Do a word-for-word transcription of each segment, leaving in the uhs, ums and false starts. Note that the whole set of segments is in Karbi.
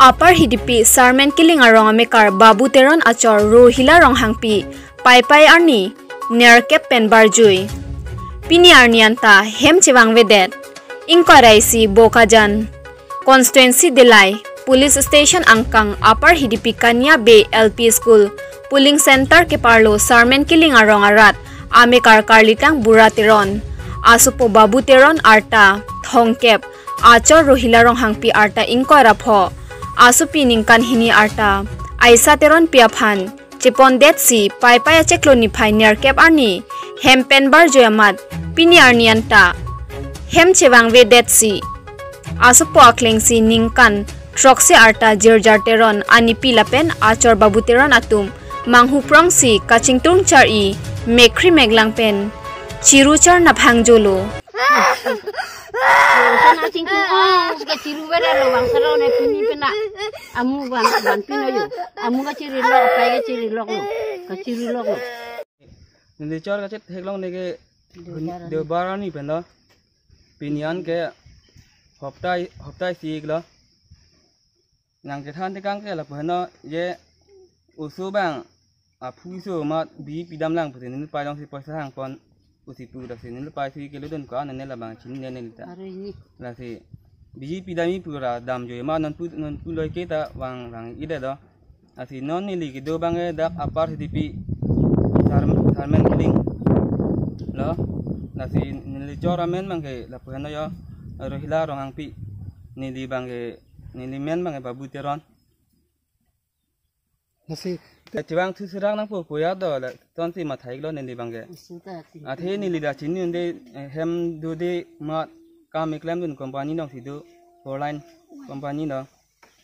Upper Hidipi Sarmen Kiling arong amekar Babu Teron achor Rohila Ronghangpi Paipai arni nerkep pen barjui. Pini arni anta hem chevangvedet. Ingkoi ra isi Bokajan constituency Delai police station angkang Upper Hidipi Kanya Bey L P School polling center keparlo Sarmen Kiling arong arat amekar karlitang Bura Teron, asopo Babu Teron arta thongkep, achor Rohila Ronghangpi arta ingkoi ra pho. Asopi ningkan hini arta Aisa Teronpi aphan chepondetsi Paipai achiklo niphai nerkep arni hem pen barjui amat pini arni anta hem chevangvedetsi asopo aklengsi ningkan throksi arta Jirjar Teron anipi lapen achor Babu Teron atum manghuprongsi kachingtung char-i mekhri meglang pen chiru char naphang jolo. Sana chingtung, oh, kachiru beda lo bang salo ne pini pena. Amu bang, bang pino yo. Amu kachiri lo, apai kachiri lo, kachiri lo. Neli chor kachit theklong neke Deobar arni pen lo. Pini an ke hoptai, hoptai si ik lo. Nang kethan tekang ke lapu heno je oso bang aphu so mat B J P damlang pusi neli pai long si poisa hangpon pusi pu dak si neli pai si keludun ko nene labang chinine neli ta. Hari ini. Lasi B J P dam-i pura damjui ma nonpu, nonpu loi ke ta vang vang ide do. Lasi non neli kedo bang ke dak Upper Hidipi Sar-, Sarmen Kiling lo. Lasi neli chor amen bang ke lapu heno yo Rohila Ronghangpi. Neli bang ke, neli men bang ke Babu Teron. Lasi chevangthu serak nangpo puya do la tonsi mathai lo neli bang ke. Suta ti. Athe neli dak chini unde, eh, hem do de ma kam klemdun company dong si do, four line company dong.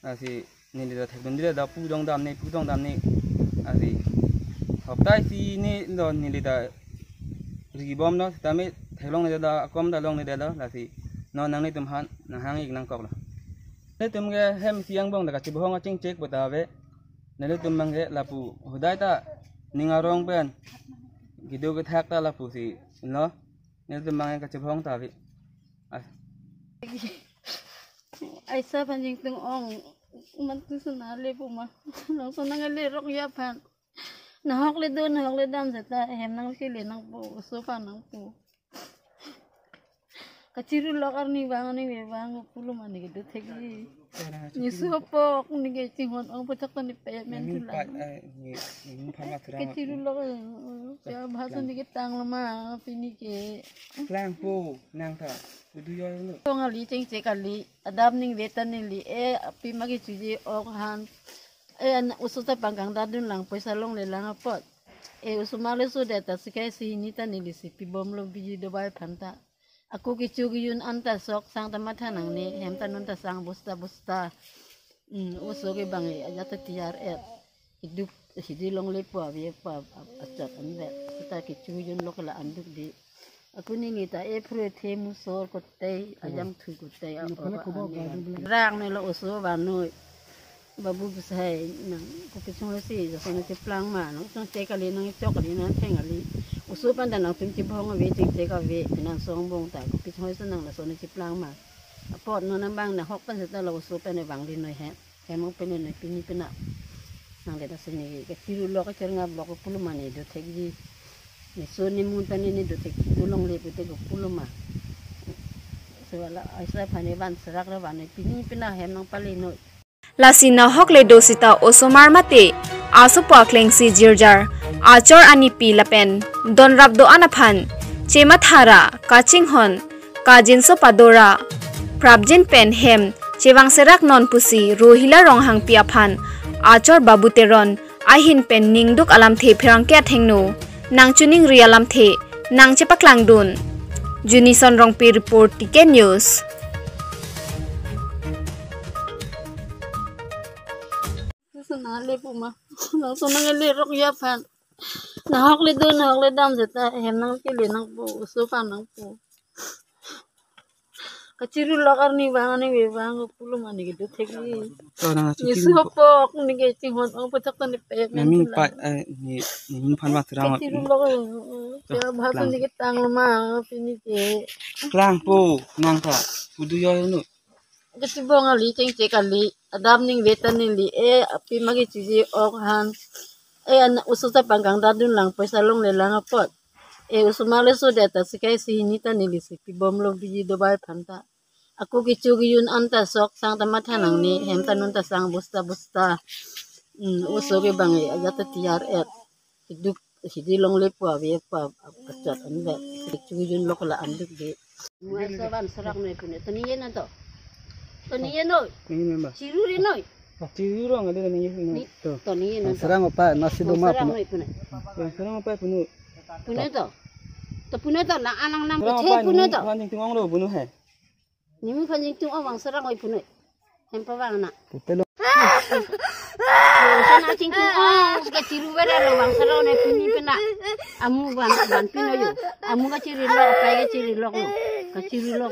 Lasi neli dak thekdunde dak pu dong damne, pu dong damne. Lasi hoptai si ne do neli dak ribom no tame theklong ne dak akom dak long ne dak lo. Lasi non nanglitum aphan nanghang ik nangkok lo. Nelitum ke hem isi angbong dak kachibohong achingchek puta ave. Nelitum bang ke lapu hudai ta ning arong pen kedo kethak ta lapusi lo. Nelitum bang ke kachibohong ta ave. Ah. Aisa aphan chingtung ong, matu sona le pu ma. Nang sona le rok ya aphan. Nahok le do, nahok le dam seta hem nangkele nangpo, oso aphan nangpo. Kachiru lok arni vang ani ve vang pulo mane kedo thekji. Ni su apok ni ke chinghon ong puthak ta ni payment. Nangning thulang. Pat, eh, ni, ni phan ma thura. Kachiru lok, eh, ya bhasa ni ketang lama pini ke. Klangpo nang ta. Udu yo no. Tong ali chingchek ali. Adam ning vetan neli e api ma kechuji ok han. E an oso ta pangkang dadun lang poisa longle lang apot. E oso ma le so de ta sikai si ni ta neli si pibom lo biji dobai aphan ta. Ako kecho kejun an ta sok sang ta matha nangne hem ta non ta sang bosta bosta. Hmm, oso ke bang e ajat ta tiar et. Iduk hidi longle po ave po achot an vet. Kita kecho kejun lok la an duk di. Ako neli ta e phru the musor kote, ajangthu kote, a, no, pala a, kobo ani ba wan. Rang ne lo oso ba noi. Babu busai nang kopi chonglesi, jason cheplang ma, nang chongchek kali, nang chok kali, nang theng kali. Oso aphan ta nangtum chibohong ave, chingchek ave, nang songbong ta, kopi chonglesi nang lason cheplang ma. Apot non nang bang nahok pen seta lo oso pen vang di noi he. Hem ong pen noi pini pena. Nang le ta sini kachiru lok kachir nga blok pulo mane do thekji. Ni so ni mun ta ni ni do thek do longle pute ko pulo ma. So la aisa aphan e van serak ra van pini pena hem nangpale noi. Lasi nahok le do seta osomar mate asopo aklengsi jirjar achor anipi lapen donrap do-an aphan chematha ra kachinghon kajinso pado ra prapjin pen hem chevangserak non pusi Rohila Ronghangpi aphan achor Babu Teron ahin pen ningduk alamthe pherangke athengno nangchiningri alamthe nangchepaklangdun. Junison Rongpi report, T K News. Sona le pu ma. Nang sona le rok ya aphan. Nahok le do, nahok le dam seta hem nangkele nangpo, oso aphan nangpo. Kachiru lok arni vang ani ve vang pulo mane kedo thekji. To nang ni achiru su apok ni ke chinghon ong puthak ta ni payment. Nangning thulang. Pat, eh, ni, ni phan ma thura. Kachiru lok, eh, eh, to, ya bhasa klang. Ni ketang lama pini ke. Klangpo nang ta. Udu yo no. Kachibong ali, chengche kali, adam ningve ta neli, e, apima kechiji ok han. E, an oso ta pangkang dadun lang, poisa longle lang apot. E, oso male so de ta sikai si hini ta neli si kibomlo biji dobai aphan ta. Ako kecho kejun anta sok sang ta matha nangne, hem ta non ta sang bosta bosta. Hmm, oso ke bang e, ajat ta tiar et. Keduk hidi longle pu ave pu kachat anvet. Kecho kejun lok la anduk de. Muasa van serak noi pune. Toniye na to. Toniye noi. Ini memang. Chiru ri noi. Chiru rong ada ni. Ni. To. Toniye na to. Serang apa? Nasi doma. Serang noi pune. Serang apa punu? Pune to. To pune to, na anang nam. Serang apa? Pune to. Phanjing tung ong lo punu he. Nimi phanjing tung ong, vang serang oi pune. Hem pa vang na. Pute lo. Sana ching tung ong, ke chiru vera lo vang serang noi puni pena. Amu van van pino yo. Amu kachiri lo, apai kachiri lo. Kachiri lo.